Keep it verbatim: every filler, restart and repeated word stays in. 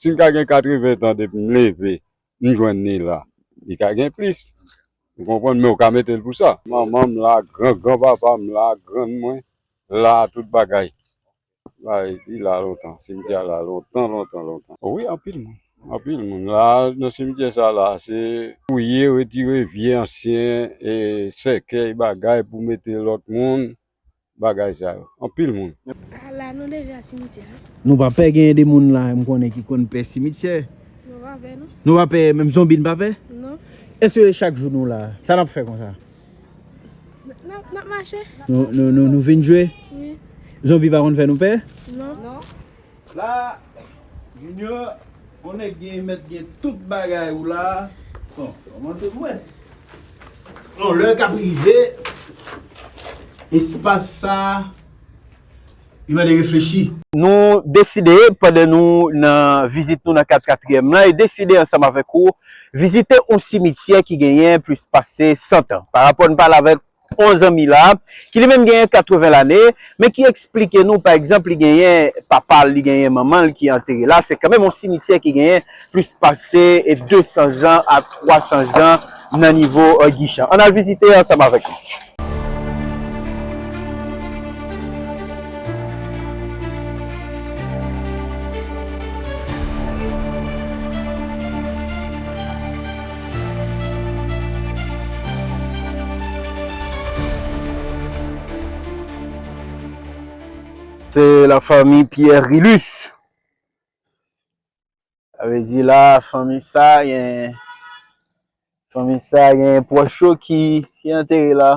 Si m ka gen katreven tan depi m leve, m jwenn li la. Li ka gen plis. Ou konprann? Men ou ka mete l pou sa. Manman m la, gran, gran papa m la, grann mwen la, tout bagay. Bagay, li la lontan. Simityè a la lontan, lontan, lontan. Wi, anpil moun. Anpil moun. La, nan simityè sa la, se fouye, retire vye ansyen, e, sèkèy, bagay pou mete lòt moun. Bagay sa yo. Anpil moun. A la, nou leve a simityè a. Nou pa pè genyen de moun la, m konnen ki konn pè simityè. Nou pa pè, non. Nou pa pè, menm zonbi n pa pè? Non. Èske chak jou nou la, sa n ap fè konsa? N ap, n ap mache. Nou, nou, nou, nou vin jwe? Wi. Zonbi pa konn fè nou pè? Non. Non. La, Junior, yon nèg gen, mèt gen tout bagay ou la. Bon, kòman te mwen? Yon lè k ap rive, espas sa, li mande reflechi. Nou deside, pandan nou nan vizit nou nan kat katriyèm lan, e deside ansanm avèk ou vizite yon simityè ki genyen plis pase san tan. Pa rapò n pale avèk yon zanmi la, ki li menm genyen katreven lane, men ki eksplike nou, pa egzanp, li genyen papa l, li genyen manman l ki antere la. Se kanmenm yon simityè ki genyen plis pase de san zan a twa san zan nan nivo, e, Guichen. Ann al vizite ansanm avèk nou. Se la famille Pierre Rilus. Sa vle di la, fanmi sa gen, fanmi sa gen pwòch yo ki, ki antere la.